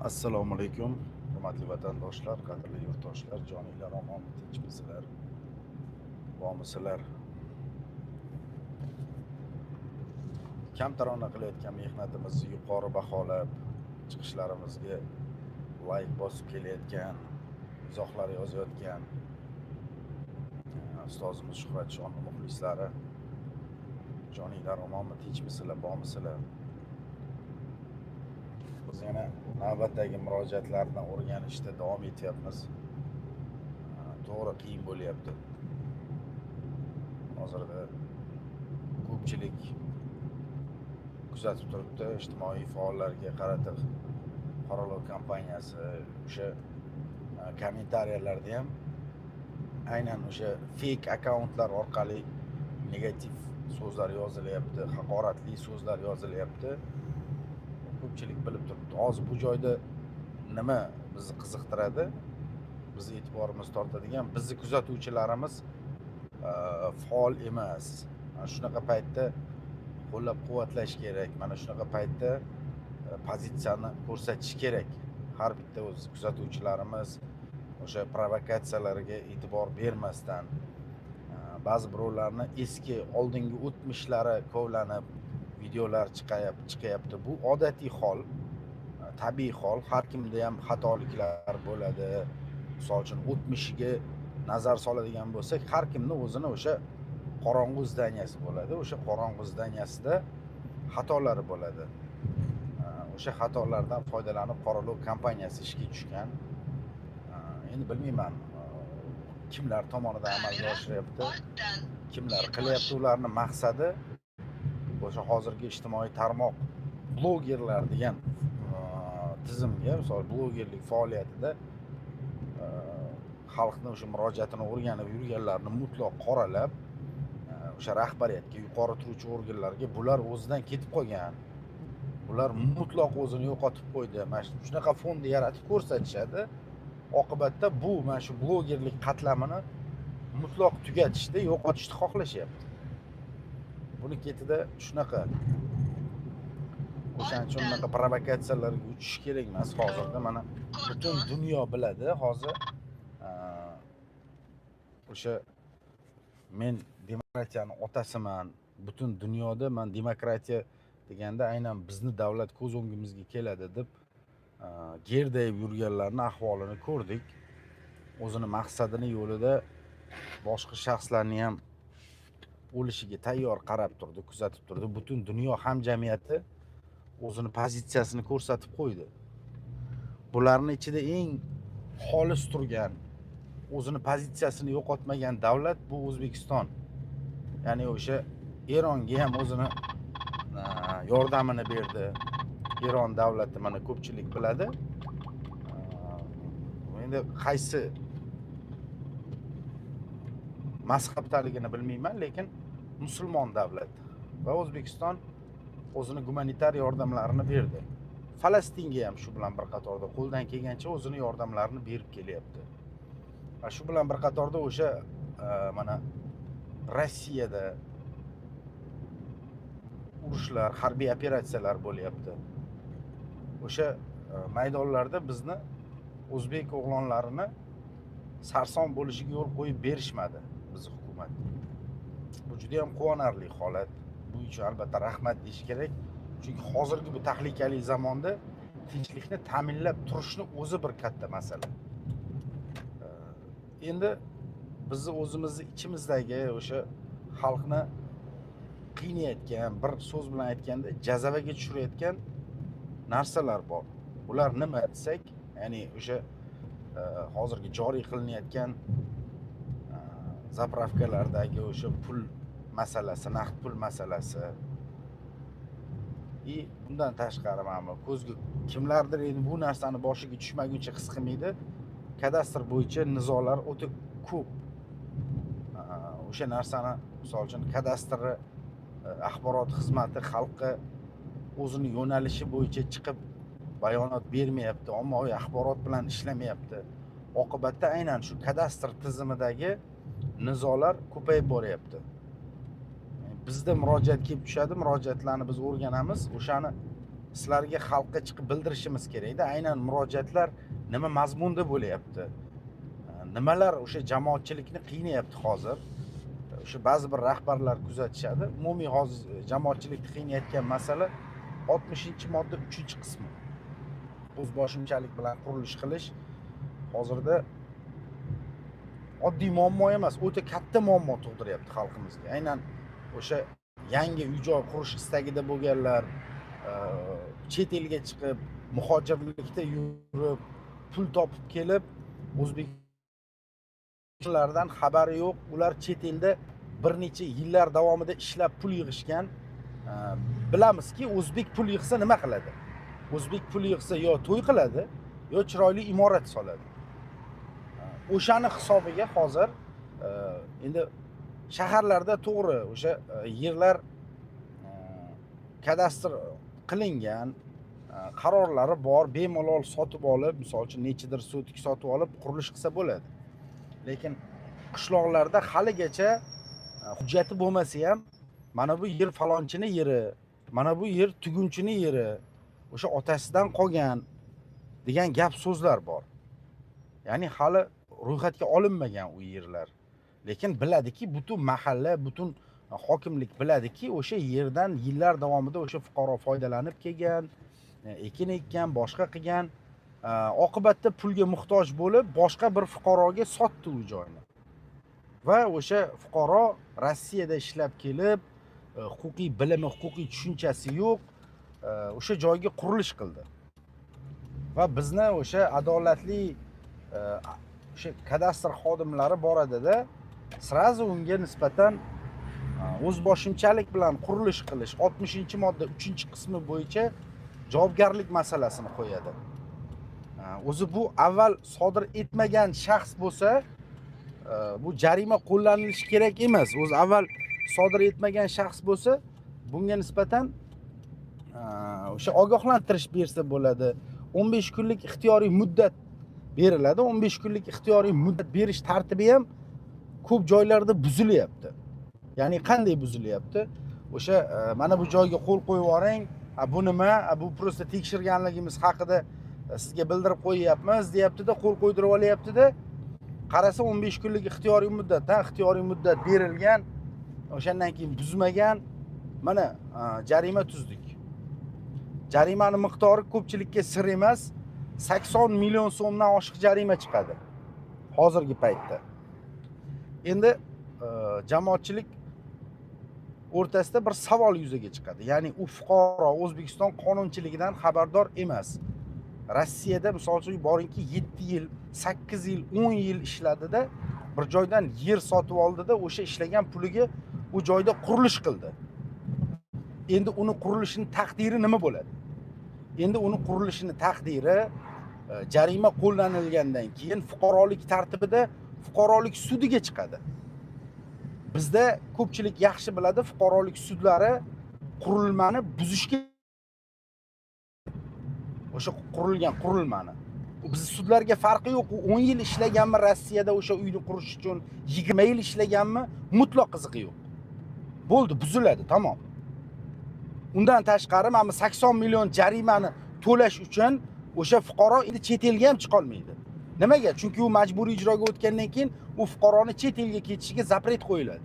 Assalomu alaykum, hurmatli vatandoshlar, qadrli yurtdoshlar, joninglar omonmi, tinchmisizlar, bormisizlar? Kamtarona qilayotgan mehnatimizni yuqori baholab, chiqishlarimizga layk bosib kelayotgan, izohlar yozayotgan ustozimiz Shuhrat Shonni muxlislari, joninglar omonmi, tinchmisizlar, bormisizlar? Biz yana navbatdagi murojaatlarni o'rganishda davom etyapmiz. To'g'ri, qiyin bo'lyapti. Hozirda ko'pchilik kuzatib turibdi, ijtimoiy faollarga qarata qoralov kampaniyasi, o'sha kommentariyalarda ham aynan o'sha fake akkauntlar orqali negativ so'zlar yozilyapti, haqoratli so'zlar yozilyapti. Ko'pchilik bilib turibdi. Hozir bu joyda nima bizni qiziqtiradi, bizni e'tiborimizni tortadigan, bizni kuzatuvchilarimiz faol emas. Mana shunaqa paytda qo'llab quvvatlash kerak, mana shunaqa paytda pozitsiyani ko'rsatish kerak. Har bitta o'zi kuzatuvchilarimiz o'sha provokatsiyalarga e'tibor bermasdan, ba'zi birovlarni eski oldingi o'tmishlari kovlanib videolar chiqyapti. Bu odatiy hol, tabiiy hol. Har kimda ham xatoliklar bo'ladi. Misol uchun, o'tmishiga nazar soladigan bo'lsak, har kimni o'zini o'sha qorong'u здания si bo'ladi. O'sha qorong'u здания sida xatolari bo'ladi. O'sha xatolardan foydalanib qoralov kampaniyasi ishga tushgan. Endi bilmayman, kimlar tomonidan amalga oshiryapti, kimlar qilyapti. Ularni maqsadi o'sha hozirgi ijtimoiy tarmoq blogerlar degan tizimga, misol, blogerlik faoliyatida xalqni o'sha murojaatini o'rganib yurganlarni mutlaq qoralab, o'sha rahbariyatga, yuqori turuvchi organlarga bular o'zidan ketib qolgan, bular mutlaq o'zini yo'qotib qo'ydi, mana shunaqa fonni yaratib ko'rsatishadi. Oqibatda bu mana shu blogerlik qatlamini mutlaq tugatishni, yo'qotishni xohlashyapti. Buni ketida shunaqa. O'shaning uchun bunaqa provokatsiyalarga uchish kerak emas. Hozirda mana butun dunyo biladi hozir, o'sha men demokratiyani otasiman, butun dunyoda man demokratiya deganda aynan bizni davlat ko'z o'ngimizga keladi deb gerdayib yurganlarni ahvolini ko'rdik. O'zini maqsadini yo'lida boshqa shaxslarni ham o'lishiga tayyor qarab turdi, kuzatib turdi. Butun dunyo hamjamiyati o'zini pozitsiyasini ko'rsatib qo'ydi. Bularni ichida eng xolis turgan, o'zini pozitsiyasini yo'qotmagan davlat bu O'zbekiston. Ya'ni o'sha Eronga ham o'zini yordamini berdi. Eron davlati, mana, ko'pchilik biladi. Endi qaysi mazhabdaligini bilmayman, lekin musulmon davlat va O'zbekiston o'zini gumanitar yordamlarini berdi. Falastinga ham shu bilan bir qatorda qo'ldan kelgancha o'zini yordamlarini berib kelyapti. Va shu bilan bir qatorda o'sha mana Rossiyada urushlar, harbiy operatsiyalar bo'lyapti. O'sha maydonlarda bizni o'zbek o'g'lonlarini sarson bo'lishiga yo'l qo'yib berishmadi bizni hukumat. Bu juda yam quvonarli holat. Bu uchun albatta rahmat deyish kerak, chunki hozirgi bu tahlikali zamonda tinchlikni ta'minlab turishni o'zi bir katta masala. Endi bizni o'zimizni ichimizdagi o'sha xalqni qiynayotgan, bir so'z bilan aytganda, jazavaga tushirayotgan narsalar bor. Ular nima desak, ya'ni o'sha hozirgi joriy qilinayotgan заправка lardagi o'sha pul masalasi, naqd pul masalasi. И bundan tashqari, mana bu ko'zga kimlardir endi bu narsani boshiga tushmaguncha his qilmaydi, kadastr bo'yicha nizolar o'ta ko'p. O'sha narsani, misol uchun, kadastrni axborot xizmati xalqqa o'zini yo'nalishi bo'yicha chiqib bayonot bermayapti, ommaviy axborot bilan ishlamayapti. Oqibatda aynan shu kadastr tizimidagi nizolar ko'payib boryapti. Bizda murojaat kelib tushadi, murojaatlarni biz o'rganamiz, o'shani Sizlarga, xalqqa chiqib bildirishimiz kerakda, aynan murojaatlar nima mazmunda bo'lyapti, nimalar o'sha jamoatchilikni qiynayapti. Hozir o'sha ba'zi bir rahbarlar kuzatishadi. Umumiy hozir jamoatchilikni qiynayotgan masala 60-modda 3-qismi, o'zboshimchalik bilan qurilish qilish hozirda oddiy muammo emas, o'ta katta muammo tug'diryapti xalqimizga. Aynan o'sha yangi uy joy qurish istagida bo'lganlar, chet elga chiqib, muhojirlikda yurib, pul topib kelib, o'zbeklardan xabari yo'q. Ular chet elda bir necha yillar davomida ishlab pul yig'ishgan. Bilamizki, o'zbek pul yig'sa nima qiladi? O'zbek pul yig'sa, yo to'y qiladi, yo chiroyli imorat soladi. O'shani hisobiga hozir endi shaharlarda, to'g'ri, o'sha yerlar kadastr qilingan, qarorlari bor, bemalol sotib olib, misol uchun, nechidir sotik sotib olib qurilish qilsa bo'ladi. Lekin qishloqlarda haligacha hujjati bo'lmasa ham, mana bu yer falonchini yeri, mana bu yer tugunchini yeri, o'sha otasidan qolgan degan gap so'zlar bor. Ya'ni hali ro'yxatga olinmagan u yerlar, lekin biladiki, butun mahalla, butun hokimlik biladiki, o'sha yerdan yillar davomida o'sha fuqaro foydalanib kelgan, ekin ekkan, boshqa qilgan. Oqibatda pulga muhtoj bo'lib, boshqa bir fuqaroga sotdi u joyni va o'sha fuqaro Rossiyada ishlab kelib, huquqiy bilimi, huquqiy tushunchasi yo'q, o'sha joyga qurilish qildi va bizni o'sha adolatli o'sha kadastr xodimlari boradida, сразу unga nisbatan o'zboshimchalik bilan qurilish qilish 60-modda 3-qismi bo'yicha javobgarlik masalasini qo'yadi. O'zi bu avval sodir etmagan shaxs bo'lsa, bu jarima qo'llanilishi kerak emas. O'zi avval sodir etmagan shaxs bo'lsa, bunga nisbatan o'sha ogohlantirish bersa bo'ladi, 15 kunlik ixtiyoriy muddat beriladi. 15 kunlik ixtiyoriy muddat berish tartibi ham ko'p joylarda buzilyapti. Ya'ni qanday buzilyapti? O'sha mana bu joyga qo'l qo'yib yuboring, a bu nima, a bu просто tekshirganligimiz haqida sizga bildirib qo'yyapmiz, deyaptida, qo'l qo'ydirib olyaptida. Qarasa, 15 kunlik ixtiyoriy muddat, ha, ixtiyoriy muddat berilgan, o'shandan keyin buzmagan. Mana jarima tuzdik. Jarimani miqdori ko'pchilikka sir emas, 80 million so'mdan oshiq jarima chiqadi hozirgi paytda. Endi jamoatchilik o'rtasida bir savol yuzaga chiqadi. Ya'ni u fuqaro O'zbekiston qonunchiligidan xabardor emas. Rossiyada, misol uchun, boringki, 7 yil, 8 yil, 10 yil ishladida, bir joydan yer sotib oldida, o'sha ishlagan puliga u joyda qurilish qildi. Endi uni qurilishini taqdiri nima bo'ladi? Endi uni qurilishini taqdiri jarima qo'llanilgandan keyin fuqarolik tartibida fuqarolik sudiga chiqadi. Bizda ko'pchilik yaxshi biladi, fuqarolik sudlari qurilmani buzishga, o'sha qurilgan qurilmani, bizni sudlarga farqi yo'q. U 10 yil ishlaganmi Rossiyada o'sha uyni qurish uchun, 20 yil ishlaganmi, mutlaq qizig'i yo'q. Bo'ldi, buziladi, tamom. Undan tashqari, mana bu 80 million jarimani to'lash uchun o'sha fuqaro endi chet elga ham chiqolmaydi. Nimaga? Chunki u majburiy ijroga o'tgandan keyin u fuqaroni chet elga ketishiga запрет qo'yiladi.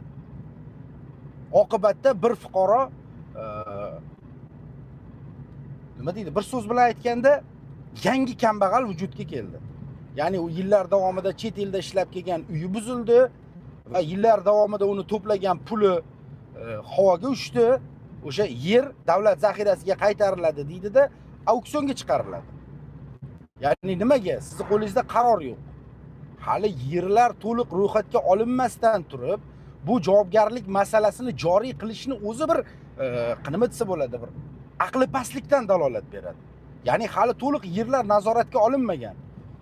Oqibatda bir fuqaro nima deydi, bir so'z bilan aytganda, yangi kambag'al vujudga keldi. Ya'ni u yillar davomida chet elda ishlab kelgan uyi buzildi va yillar davomida uni to'plagan puli havoga uchdi. O'sha yer davlat zaxirasiga qaytariladi deydida, auksionga chiqariladi. Ya'ni nimaga? Sizni qo'lingizda qaror yo'q. Hali yerlar to'liq ro'yxatga olinmasdan turib bu javobgarlik masalasini joriy qilishni o'zi bir nima desa bo'ladi, bir aqli pastlikdan dalolat beradi. Ya'ni hali to'liq yerlar nazoratga olinmagan.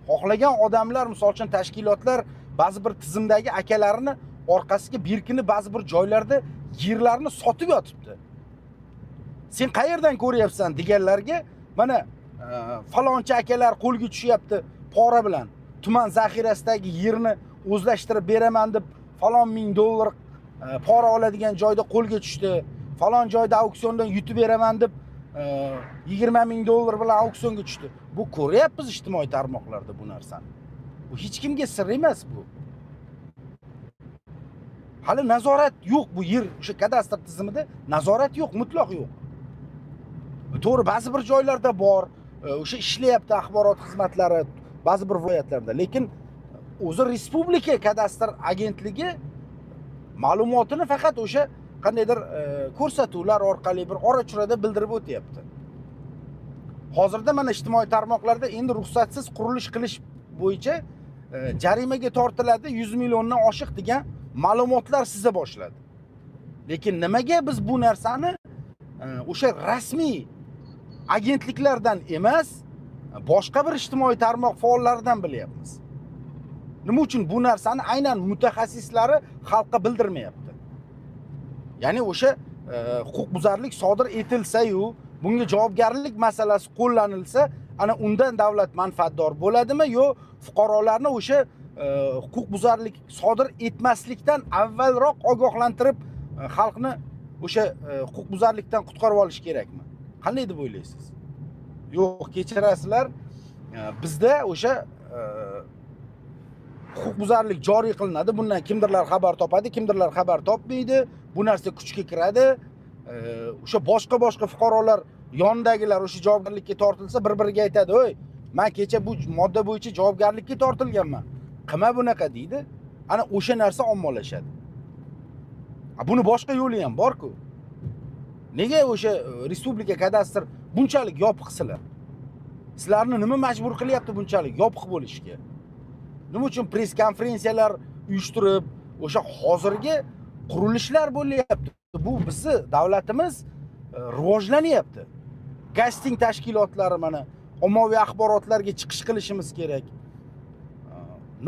Xohlagan odamlar, misol uchun, tashkilotlar ba'zi bir tizimdagi akalarini orqasiga berkinib, ba'zi bir joylarda yerlarni sotib yotibdi. Sen qayerdan ko'ryapsan deganlarga, mana falonchi akalar qo'lga tushyapti pora bilan, tuman zaxirasidagi yerni o'zlashtirib beraman deb falon ming dollar pora oladigan joyda qo'lga tushdi, falon joyda auksiondan yutib beraman deb. 20 ming dollar bilan auksionga tushdi. Bu ko'ryapmiz ijtimoiy tarmoqlarda bu narsani. Bu hech kimga sir emas bu. Hali nazorat yo'q, bu yer o'sha kadastr tizimida nazorat yo'q, mutlaq yo'q. To'g'ri, ba'zi bir joylarda bor, o'sha ishlayapti axborot xizmatlari ba'zi bir viloyatlarda, lekin o'zi respublika kadastr agentligi ma'lumotini faqat o'sha qandaydir ko'rsatuvlar orqali bir ora churada bildirib o'tyapti. Hozirda mana ijtimoiy tarmoqlarda endi ruxsatsiz qurilish qilish bo'yicha jarimaga tortiladi 100 milliondan oshiq degan ma'lumotlar siza boshladi. Lekin nimaga biz bu narsani o'sha rasmiy agentliklardan emas, boshqa bir ijtimoiy tarmoq faollaridan bilyapmiz? Nima uchun bu narsani aynan mutaxassislari xalqqa bildirmayapti? Ya'ni o'sha huquqbuzarlik sodir etilsa-yu, bunga javobgarlik masalasi qo'llanilsa, ana undan davlat manfaatdor bo'ladimi yo fuqarolarni o'sha huquqbuzarlik sodir etmaslikdan avvalroq ogohlantirib, xalqni o'sha huquqbuzarlikdan qutqarib olish kerakmi? Qanday deb o'ylaysiz? Yo'q, kechirasizlar, bizda o'sha huquqbuzarlik joriy qilinadi, bundan kimdirlar xabar topadi, kimdirlar xabar topmaydi, bu narsa kuchga kiradi. O'sha boshqa boshqa fuqarolar yonidagilar o'sha javobgarlikka tortilsa, bir biriga aytadi: "Oy, man kecha bu modda bo'yicha javobgarlikka tortilganman, qilma bunaqa", deydi. Ana o'sha narsa ommalashadi. Buni boshqa yo'li ham borku. Nega o'sha respublika kadastr bunchalik yopiqsizlar? Sizlarni nima majbur qilyapti bunchalik yopiq bo'lishga? Nima uchun press konferensiyalar uyushtirib, o'sha hozirgi qurilishlar bo'lyapti? Bu bizni davlatimiz rivojlanyapti. Kasting tashkilotlari, mana ommaviy axborotlarga chiqish qilishimiz kerak.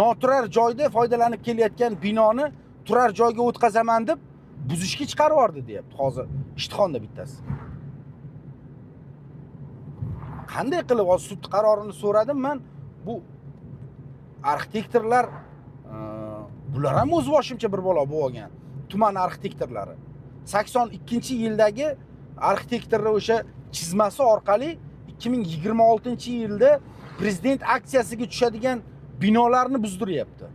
Noturar joyda foydalanib kelayotgan binoni turar joyga o'tkazaman deb buzishga chiqarib yubordi deyapti hozir Ishtixonda bittasi. Qanday qilib? Hozir sud qarorini so'radim man. Bu arxitektorlar, bular ham o'zboshimcha bir balo bo'lib olgan. Tuman arxitektorlari 82-yildagi arxitektorni o'sha chizmasi orqali 2026-yilda prezident aksiyasiga tushadigan binolarni buzdiryapti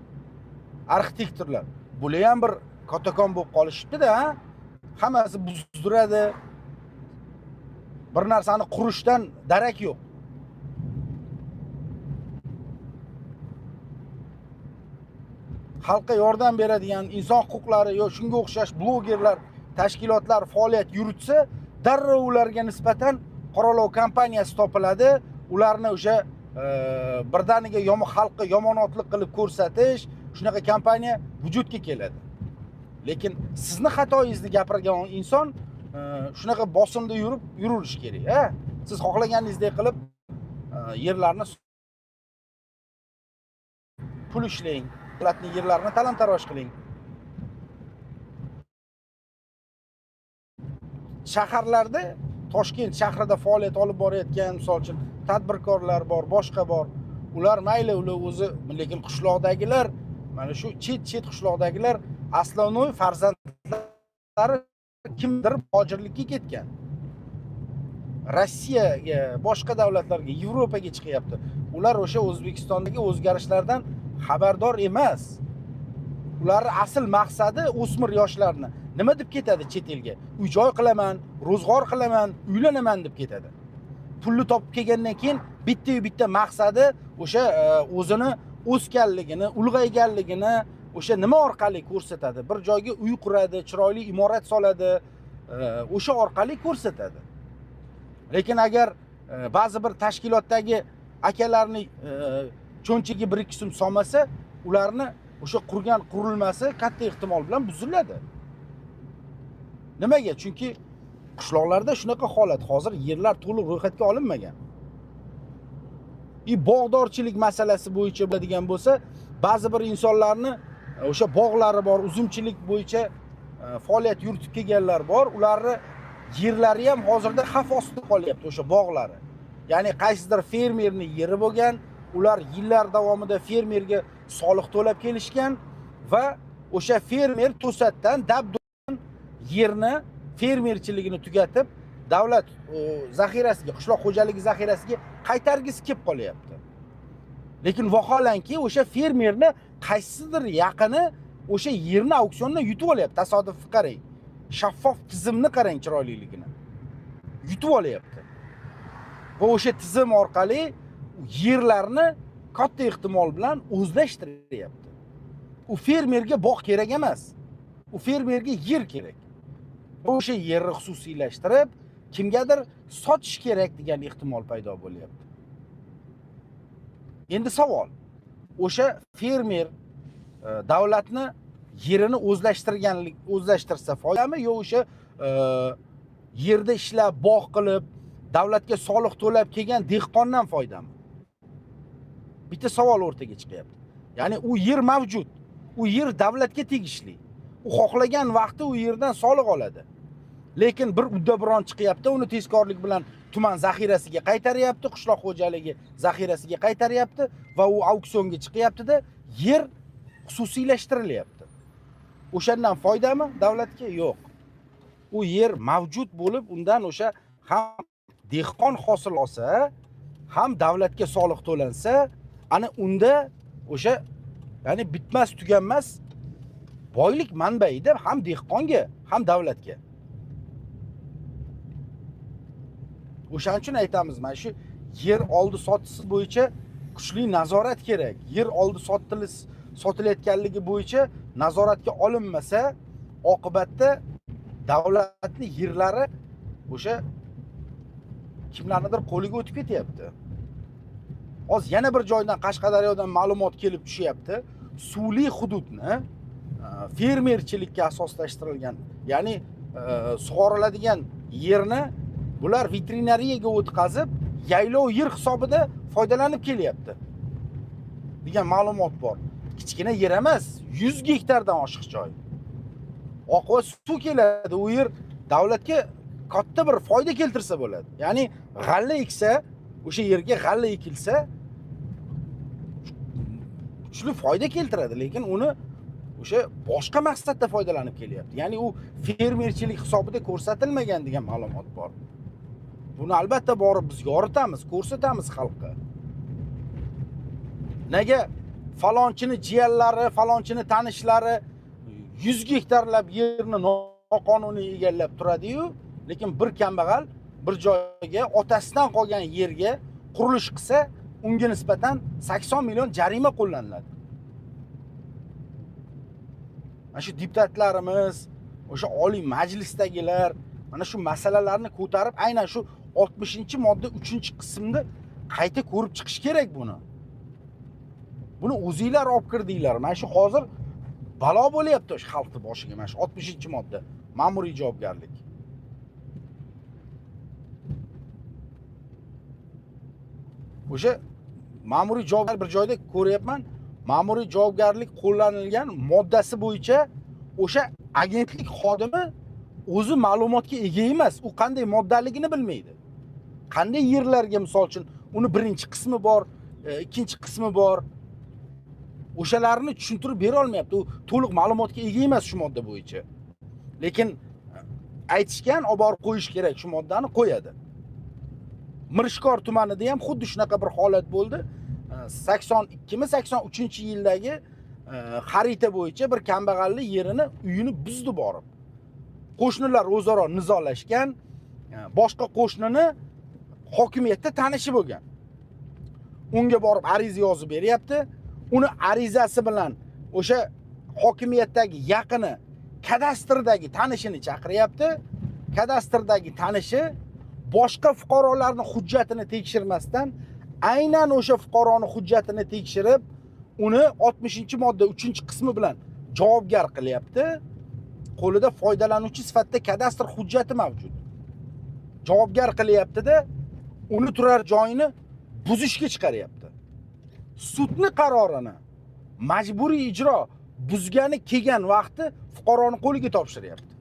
arxitektorlar. Bular ham bir kattakon bo'lib qolishibdi-da, ha? Hammasi buzdiradi. Bir narsani qurishdan darak yo'q. Xalqqa yordam beradigan inson huquqlari yo shunga o'xshash blogerlar, tashkilotlar faoliyat yuritsa, darrov ularga nisbatan qoralov kampaniyasi topiladi. Ularni o'sha birdaniga yomon, xalqqa yomonotlik qilib ko'rsatish, shunaqa kampaniya vujudga keladi. Lekin sizni xatoyingizni gapirgan inson shunaqa bosimda yurib yurilishi kerak, ha? Siz xohlaganingizdek qilib yerlarni pul ishlang, davlatning yerlarini talon-taroj qiling. Shaharlarda, Toshkent shahrida faoliyat olib borayotgan, misol uchun, tadbirkorlar bor, boshqa bor. Ular mayli, ular o'zi, lekin qishloqdagilar, mana shu chet-chet qishloqdagilar основной farzandlari kimdir muhojirlikka ketgan. Rossiyaga, boshqa davlatlarga, Yevropaga chiqyapti. Ular o'sha O'zbekistondagi o'zgarishlardan xabardor emas. Ularning asl maqsadi o'smir yoshlarni nima deb ketadi chet elga? Uy joy qilaman, ro'zg'or qilaman, uylanaman deb ketadi. Pulni topib kelgandan keyin bitta-yu bitta maqsadi o'sha o'zini o'sganligini, ulg'ayganligini o'sha nima orqali ko'rsatadi? Bir joyga uy quradi, chiroyli imorat soladi, o'sha orqali ko'rsatadi. Lekin agar ba'zi bir tashkilotdagi akalarni cho'nchagiga 1-2 so'm solmasa, ularni o'sha qurgan qurilmasi katta ehtimol bilan buziladi. Nimaga? Chunki qishloqlarda shunaqa holat. Hozir yerlar to'liq ro'yxatga olinmagan. Bog'dorchilik masalasi bo'yicha bo'ladigan bo'lsa, ba'zi bir insonlarni o'sha bog'lari bor, uzumchilik bo'yicha faoliyat yuritib kelganlar bor. Ularni yerlari ham hozirda xavf ostida qolyapti, o'sha bog'lari. Ya'ni qaysidir fermerning yeri bo'lgan, ular yillar davomida fermerga soliq to'lab kelishgan va o'sha fermer to'satdan dabdurustdan yerni fermerchiligini tugatib, Davlat zaxirasiga, qishloq xo'jaligi zaxirasiga qaytargisi kelib qolyapti. Lekin vaholanki o'sha fermerni qaysidir yaqini o'sha yerni auksiondan yutib olyapti. Tasodifni qarang. Shaffof tizimni qarang chiroyliligini. Yutib olyapti. Va o'sha tizim orqali yerlarni katta ehtimol bilan o'zlashtiryapti. U fermerga bog' kerak emas. U fermerga yer kerak. O'sha yerni xususiylashtirib, kimgadir sotish kerak degan ehtimol paydo bo'lyapti. Endi savol. O'sha fermer davlatni yerini o'zlashtirsa foydami yo o'sha yerda ishlab, bog' qilib, davlatga soliq to'lab kelgan dehqondan foydami? Bitta savol o'rtaga chiqyapti. Ya'ni u yer mavjud. U yer davlatga tegishli. U xohlagan vaqti u yerdan soliq oladi. Lekin bir uddaburon chiqyapti, uni tezkorlik bilan tuman zaxirasiga qaytaryapti, qishloq xo'jaligi zaxirasiga qaytaryapti va u auksionga chiqyapti-da, yer xususiylashtirilyapti. O'shandan foydami davlatga? Yo'q. U yer mavjud bo'lib, undan o'sha ham dehqon hosil olsa, ham davlatga soliq to'lansa, ana unda o'sha, ya'ni bitmas tuganmas boylik manbaida ham dehqonga, ham davlatga. O'shaning uchun aytamiz, mana shu yer oldi sotisi bo'yicha kuchli nazorat kerak. Yer oldi sotilayotganligi bo'yicha nazoratga olinmasa, oqibatda davlatning yerlari o'sha kimlarnidir qo'liga o'tib ketyapti. Hozir yana bir joydan, Qashqadaryodan ma'lumot kelib tushyapti. Suvli hududni fermerchilikka asoslashtirilgan, ya'ni sug'oriladigan yerni bular veterinariyaga o'tkazib, yaylov yer hisobida foydalanib kelyapti degan ma'lumot bor. Kichkina yer emas, 100 gektardan oshiq joy. Oqova suv keladi, u yer davlatga katta bir foyda keltirsa bo'ladi. Ya'ni g'alla eksa, o'sha yerga g'alla ekilsa kuchli foyda keltiradi, lekin uni o'sha boshqa maqsadda foydalanib kelyapti. Ya'ni u fermerchilik hisobida ko'rsatilmagan degan ma'lumot bor. Buni albatta borib biz yoritamiz, ko'rsatamiz xalqqa. Nega falonchini jiyanlari, falonchini tanishlari 100 gektarlab yerni noqonuniy egallab turadi-yu, lekin bir kambag'al bir joyga otasidan qolgan yerga qurilish qilsa, unga nisbatan 80 million jarima qo'llaniladi. Mana shu deputatlarimiz, o'sha Oliy Majlisdagilar mana shu masalalarni ko'tarib, aynan shu 60-modda 3-qismni qayta ko'rib chiqish kerak buni. Buni o'zinglar olib kirdinglar. Mana shu hozir balo bo'lyapti o'sha xalqning boshiga, mana shu 60-modda ma'muriy javobgarlik. O'sha ma'muriy javobgarlik bir joyda ko'ryapman, ma'muriy javobgarlik qo'llanilgan moddasi bo'yicha o'sha agentlik xodimi o'zi ma'lumotga ega emas, u qanday moddaligini bilmaydi. Qanday yerlarga, misol uchun, uni birinchi qismi bor, ikkinchi qismi bor. O'shalarni tushuntirib bera olmayapti. U to'liq ma'lumotga ega emas shu modda bo'yicha. Lekin aytishgan, olib borib qo'yish kerak shu moddani, qo'yadi. Mirishkor tumanida ham xuddi shunaqa bir holat bo'ldi. 82mi 83-yildagi xarita bo'yicha bir kambag'allik yerini, uyini buzdi borib. Qo'shnilar o'zaro nizolashgan, boshqa qo'shnini hokimiyatda tanishi bo'lgan. Unga borib ariza yozib beryapti. Uni arizasi bilan o'sha hokimiyatdagi yaqini kadastrdagi tanishini chaqiryapti. Kadastrdagi tanishi boshqa fuqarolarning hujjatini tekshirmasdan aynan o'sha fuqaroning hujjatini tekshirib, uni 60-modda 3-qismi bilan javobgar qilyapti. Qo'lida foydalanuvchi sifatida kadastr hujjati mavjud. Javobgar qilyapti-da, uni turar joyini buzishga chiqaryapti. Sudni qarorini majburiy ijro buzgani kelgan vaqti fuqaroning qo'liga topshiryapti.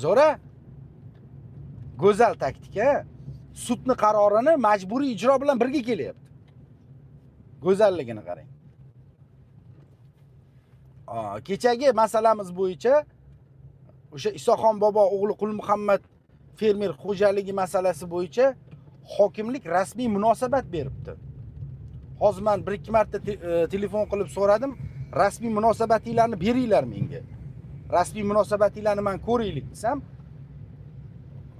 Zo'ra go'zal taktika. Sudni qarorini majburiy ijro bilan birga kelyapti. Go'zalligini qarang. Kechagi masalamiz bo'yicha o'sha Isoxon bobo o'g'li Qulmuhammad Fermer xo'jaligi masalasi bo'yicha hokimlik rasmiy munosabat beribdi. Hozir man 1-2 marta telefon qilib so'radim, rasmiy munosabatinglarni beringlar menga. Rasmiy munosabatinglarni man ko'raylik desam,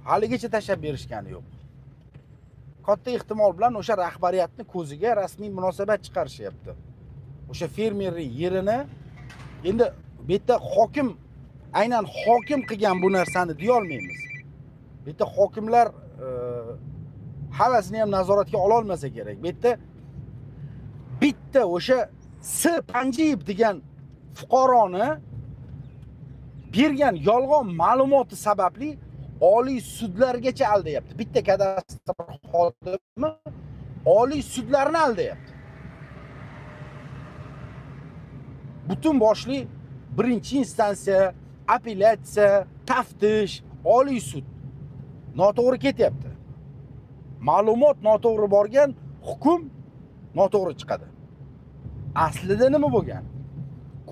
haligacha tashlab berishgani yo'q. Katta ehtimol bilan o'sha rahbariyatni ko'ziga rasmiy munosabat chiqarishyapti. O'sha fermerning yerini endi bu yerda hokim, aynan hokim qilgan bu narsani deya olmaymiz. Bu yerda hokimlar hammasini ham nazoratga ola olmasa kerak. Bu yerda bitta o'sha S. Panjiyev degan fuqaroni bergan yolg'on ma'lumoti sababli oliy sudlargacha aldayapti. Bitta kadastr xodimi oliy sudlarni aldayapti. Butun boshli birinchi instansiya, apellyatsiya, taftish, oliy sud noto'g'ri ketyapti. Ma'lumot noto'g'ri borgan, hukm noto'g'ri chiqadi. Aslida nima bo'lgan?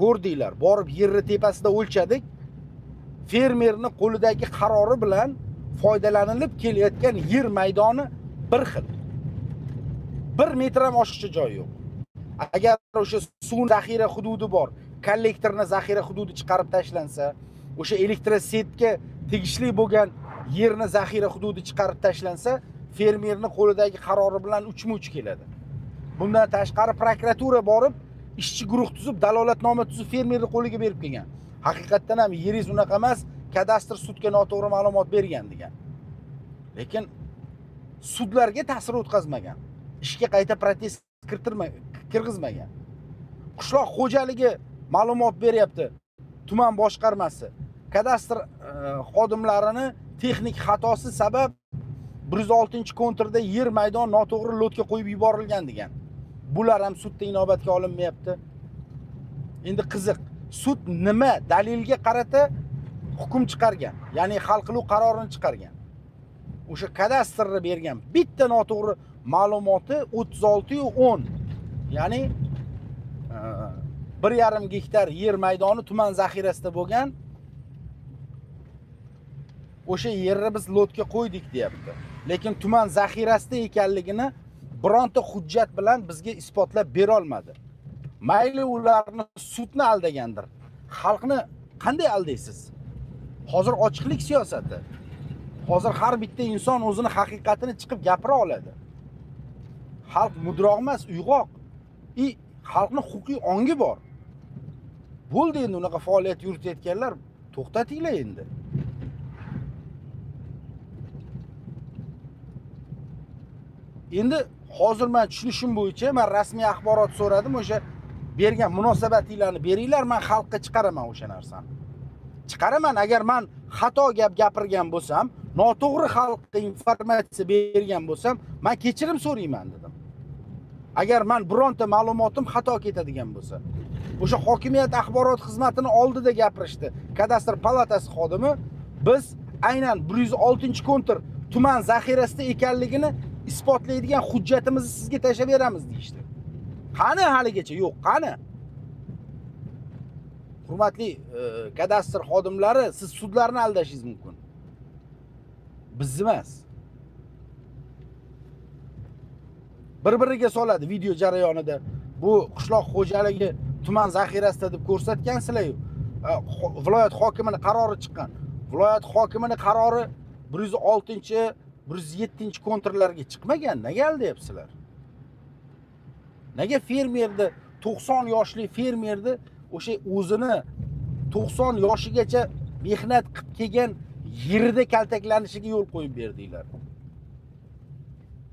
Ko'rdinglar, borib yerni tepasida o'lchadik. Fermerni qo'lidagi qarori bilan foydalanilib kelayotgan yer maydoni bir xil. 1 metr ham oshiqcha joyi yo'q. Agar o'sha suv zaxira hududi bor, kollektorni zaxira hududi chiqarib tashlansa, o'sha elektrosetga tegishli bo'lgan yerni zaxira hududi chiqarib tashlansa, fermerni qo'lidagi qarori bilan 3-3 keladi. Bundan tashqari prokuratura borib ishchi guruh tuzib, dalolatnoma tuzib fermerni qo'liga berib kelgan. Haqiqatdan ham yeringiz unaqa emas, kadastr sudga noto'g'ri ma'lumot bergan degan. Lekin sudlarga ta'sir o'tkazmagan. Ishga qayta protest kirgizmagan. Qishloq xo'jaligi ma'lumot beryapti tuman boshqarmasi. Kadastr xodimlarini texnik xatosi sabab 106-konturda yer maydon noto'g'ri lotga qo'yib yuborilgan degan. Bular ham sudda inobatga olinmayapti. Endi qiziq, sud nima dalilga qarata hukm chiqargan, ya'ni hal qiluv qarorini chiqargan. O'sha kadastrni bergan bitta noto'g'ri ma'lumoti 36.10, ya'ni 1,5 gektar yer maydoni tuman zaxirasida bo'lgan. O'sha yerni biz lotga qo'ydik deyapti. Lekin tuman zaxirasida ekanligini bironta hujjat bilan bizga isbotlab bera olmadi. Mayli ularni sudni aldagandir. Xalqni qanday aldaysiz? Hozir ochiqlik siyosati. Hozir har bitta inson o'zini haqiqatini chiqib gapira oladi. Xalq mudroq emas, uyg'oq. Xalqni huquqiy ongi bor. Bo'ldi endi unaqa faoliyat yuritayotganlar, to'xtatinglar endi. Endi hozir men tushunishim bo'yicha men rasmiy axborot so'radim, o'sha bergan munosabatinglarni beringlar, men xalqqa chiqaraman o'sha narsani. Chiqaraman, agar men xato gap gapirgan bo'lsam, noto'g'ri xalqqa informatsiya bergan bo'lsam, men kechirim so'rayman dedim. Agar men bironta ma'lumotim xato ketadigan bo'lsa, o'sha hokimiyat axborot xizmatini oldida gapirishdi. Kadastr palatasi xodimi biz aynan 106-kontur tuman zaxirasida ekanligini isbotlaydigan hujjatimizni sizga tashlab beramiz deyishdi. Qani haligacha yo'q, qani? Hurmatli kadastr xodimlari, siz sudlarni aldashingiz mumkin. Biz emas. Bir-biriga soladi video jarayonida. Bu qishloq xo'jaligi tuman zaxirasida deb ko'rsatgansizlar-ku. Viloyat hokimini qarori chiqqan. Viloyat hokimini qarori 106-, 107-konturlarga chiqmagan. Nega aldayapsizlar? Nega fermerni 90 yoshli fermerni o'sha o'zini 90 yoshigacha mehnat qilib kelgan yerida kaltaklanishiga yo'l qo'yib berdinglar?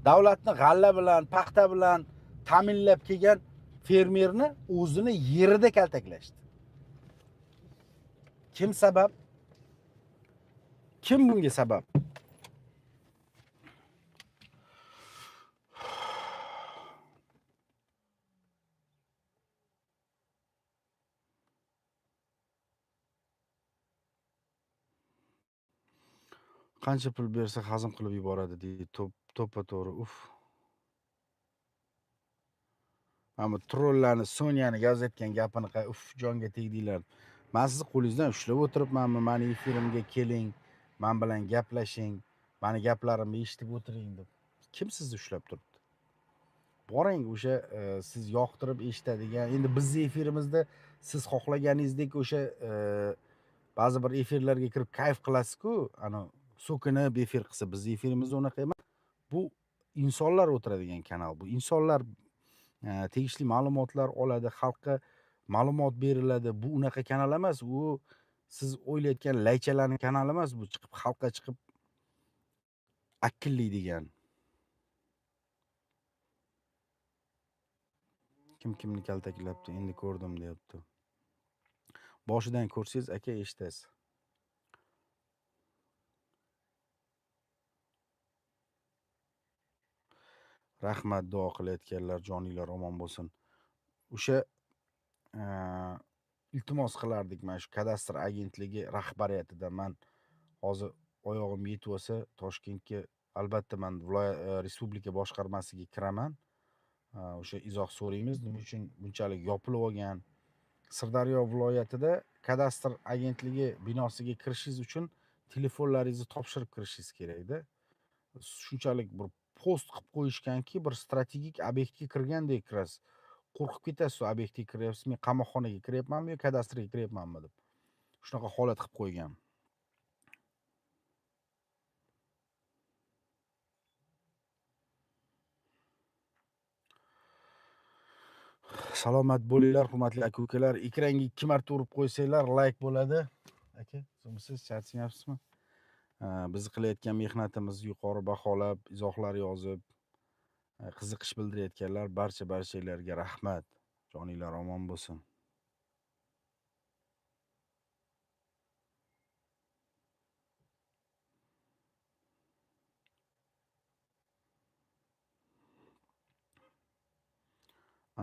Davlatni g'alla bilan, paxta bilan ta'minlab kelgan fermerni o'zini yerida kaltaklashdi. Kim sabab? Kim bunga sabab? Qancha pul bersa hazm qilib yuboradi deydi. To'ppa-to'g'ri. Uf. Mana trollarni, Sonyani yozayotgan gapini uf, jonga tegdinglar. Men sizni qo'lingizdan ushlab o'tiribmanmi? Meni efirimga keling, Man bilan gaplashing, mani gaplarimni eshitib o'tiring deb. Kim sizni ushlab turibdi? Boring o'sha siz yoqtirib eshitadigan, endi bizni efirimizda siz xohlaganingizdek o'sha ba'zi bir efirlarga kirib kayf qilasiz-ku, ana so'kinib efir qilsa, bizni efirimizda unaqa emas. Bu insonlar o'tiradigan kanal, bu insonlar tegishli ma'lumotlar oladi, xalqqa ma'lumot beriladi. Bu unaqa kanal emas, u siz o'ylayotgan laychalarning kanali emas, bu chiqib xalqqa chiqib akillaydigan. Kim kimni kaltaklabdi, endi ko'rdim deyapti. Boshidan ko'rsangiz aka eshitasiz. Rahmat duo qilayotganlar, joninglar omon bo'lsin. O'sha iltimos qilardik mana shu kadastr agentligi rahbariyatidan. Man hozir oyog'im yetib olsa Toshkentga albatta man viloyat respublika boshqarmasiga kiraman. O'sha izoh so'raymiz, nima uchun bunchalik yopilib olgan. Sirdaryo viloyatida kadastr agentligi binosiga kirishingiz uchun telefonlaringizni topshirib kirishingiz kerakda. Shunchalik bir post qilib qo'yishganki, bir strategik obyektga kirgandek kirasiz. Qo'rqib ketasiz, u obyektga kiryapsiz, men qamoqxonaga kiryapmanmi yo kadastrga kiryapmanmi deb. Shunaqa holat qilib qo'ygan. Salomat bo'linglar, hurmatli aka-ukalar. Ekranga 2 marta urib qo'ysanglar like bo'ladi. Aka, zo'msiz, charchamayapsizmi? Biz qilayotgan mehnatimizni yuqori baholab, izohlar yozib, qiziqish bildirayotganlar barcha-barchalarga rahmat. Joninglar omon bo'lsin.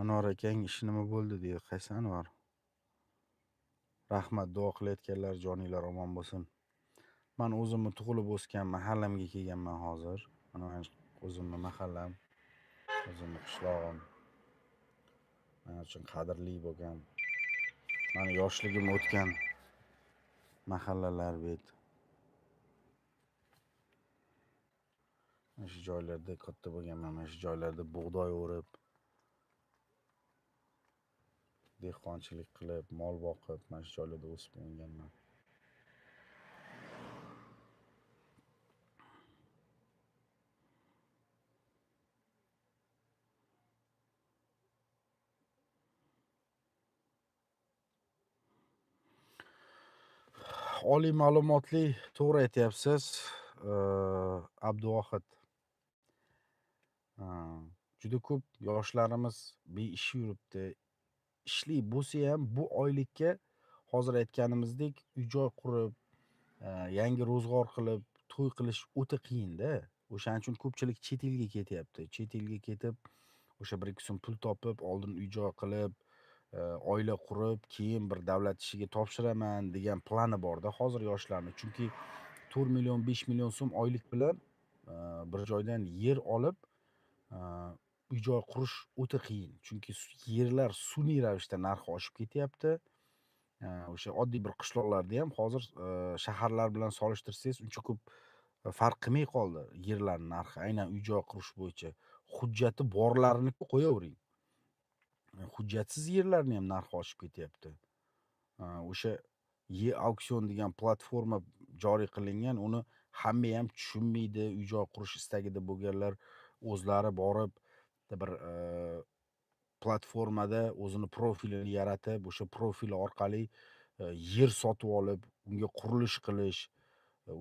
Anvar akang ishi nima bo'ldi deydi. Qaysi Anvar? Rahmat, duo qilayotganlar, joninglar omon bo'lsin. Men o'zimni tug'ilib o'sgan mahallamga kelganman hozir. Mana o'zimni mahallam, o'zimni qishlog'im. Men uchun qadrli bo'lgan, meni yoshligim o'tgan mahallalar bu. Mana shu joylarda katta bo'lganman, mana shu joylarda bug'doy o'rib, dehqonchilik qilib, mol boqib, mana shu joylarda o'sib o'nganman. Oliy ma'lumotli, to'g'ri aytyapsiz, Abduvohid. Juda ko'p yoshlarimiz beish yuribdi. Ishli bo'lsa ham bu oylikka hozir aytganimizdek uy-joy qurib, yangi ro'zg'or qilib, to'y qilish o'ta qiyinda. O'shaning uchun ko'pchilik chet elga ketyapti. Chet elga ketib, o'sha 1-2 so'm pul topib, oldin uy-joy qilib, oila qurib, keyin bir davlat ishiga topshiraman degan plani borda hozir yoshlarning. Chunki 4 million, 5 million so'm oylik bilan bir joydan yer olib, uy-joy qurish o'ta qiyin. Chunki yerlar sun'iy ravishda narxi oshib ketyapti. O'sha oddiy bir qishloqlarda ham hozir shaharlar bilan solishtirsangiz uncha ko'p farq qilmay qoldi yerlarning narxi. Aynan uy-joy qurish bo'yicha hujjati borlarini qo'yavering. Hujjatsiz yerlarning ham narxi oshib ketyapti. O'sha e-auksion degan platforma joriy qilingan, uni hamma ham tushunmaydi. Uy-joy qurish istagida bo'lganlar o'zlari borib bir platformada o'zini profilini yaratib, o'sha profili orqali yer sotib olib, unga qurilish qilish,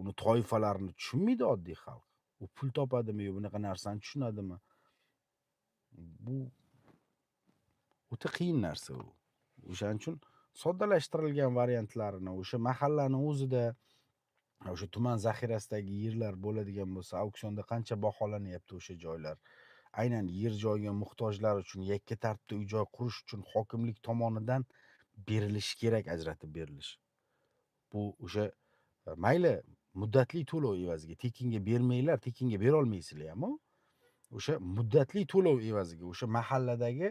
uni toifalarini tushunmaydi oddiy xalq. U pul topadimi yo bunaqa narsani tushunadimi? Bu o'ta qiyin narsa u. O'shaning uchun soddalashtirilgan variantlarini o'sha mahallani o'zida, o'sha tuman zaxirasidagi yerlar bo'ladigan bo'lsa, auksionda qancha baholanyapti o'sha joylar. Aynan yer joyga muhtojlar uchun yakka tartibda uy-joy qurish uchun hokimlik tomonidan berilishi kerak, ajratib berilishi. Bu o'sha mayli muddatli to'lov evaziga, tekinga bermanglar, tekinga bera olmaysizlar ham, o'sha muddatli to'lov evaziga o'sha mahalladagi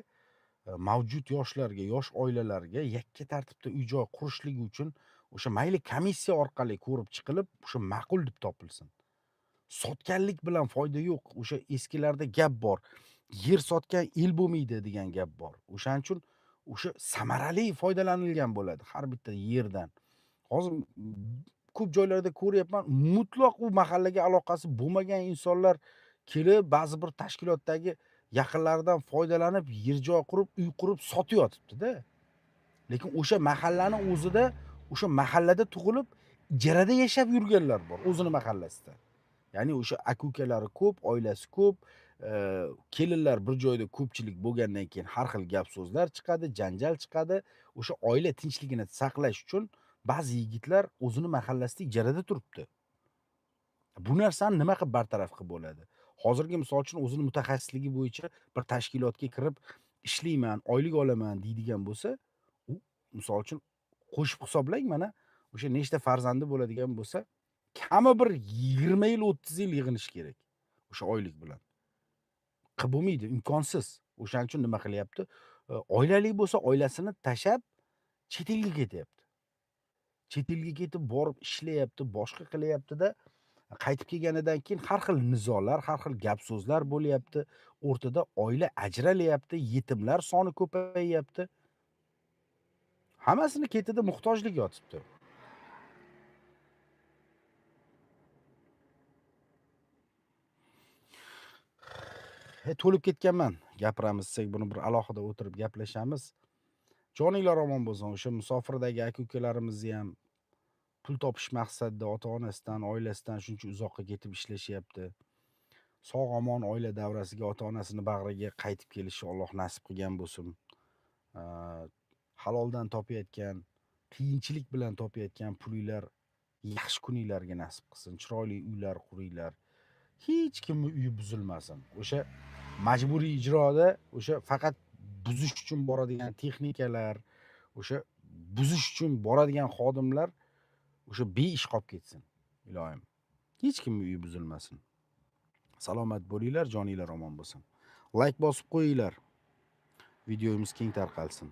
mavjud yoshlarga, yosh oilalarga yakka tartibda uy-joy qurishligi uchun O'sha mayli komissiya orqali ko'rib chiqilib, o'sha ma'qul deb topilsin. Sotganlik bilan foyda yo'q. O'sha eskilarda gap bor. Yer sotgan el bo'lmaydi degan gap bor. O'shaning uchun o'sha samarali foydalanilgan bo'ladi har bitta yerdan. Hozir ko'p joylarda ko'ryapman, mutlaq u mahallaga aloqasi bo'lmagan insonlar kelib, ba'zi bir tashkilotdagi yaqinlaridan foydalanib, yer joy qurib, uy qurib sotib yotibdi-da. Lekin o'sha mahallani o'zida, o'sha mahallada tug'ilib, ijarada yashab yurganlar bor o'zini mahallasida. Ya'ni o'sha aka-ukalari ko'p, oilasi ko'p, kelinlar bir joyda ko'pchilik bo'lgandan keyin har xil gap so'zlar chiqadi, janjal chiqadi. O'sha oila tinchligini saqlash uchun ba'zi yigitlar o'zini mahallasida ijarada turibdi. Bu narsani nima qilib bartaraf qilib bo'ladi? Hozirgi misol uchun o'zini mutaxassisligi bo'yicha bir tashkilotga kirib ishlayman, oylik olaman deydigan bo'lsa, u misol uchun qo'shib hisoblang, mana o'sha nechta farzandi bo'ladigan bo'lsa, kami bir 20 yil, 30 yil yig'inish kerak o'sha oylik bilan. Qilib bo'lmaydi, imkonsiz. O'shaning uchun nima qilyapti? Oilali bo'lsa, oilasini tashlab chet elga ketyapti. Chet elga ketib borib ishlayapti, boshqa qilyapti-da, qaytib kelganidan keyin har xil nizolar, har xil gap so'zlar bo'lyapti. O'rtada oila ajralyapti, yetimlar soni ko'payyapti. Hammasini ketida muhtojlik yotibdi. To'lib ketganman. Gapiramiz desak, buni bir alohida o'tirib gaplashamiz. Joninglar omon bo'lsin. O'sha musofirdagi aka-ukalarimizni ham pul topish maqsadida ota-onasidan, oilasidan shuncha uzoqqa ketib ishlashyapti. Sog' omon oila davrasiga, ota-onasini bag'riga qaytib kelishi Alloh nasib qilgan bo'lsin. Haloldan topayotgan, qiyinchilik bilan topayotgan pulinglar yaxshi kuninglarga nasib qilsin. Chiroyli uylar quringlar. Hech kimning uyi buzilmasin. O'sha majburiy ijroda o'sha faqat buzish uchun boradigan texnikalar, o'sha buzish uchun boradigan xodimlar o'sha beish qolib ketsin. Iloyim. Hech kimning uyi buzilmasin. Salomat bo'linglar, joninglar omon bo'lsin. Like bosib qo'yinglar. Videomiz keng tarqalsin.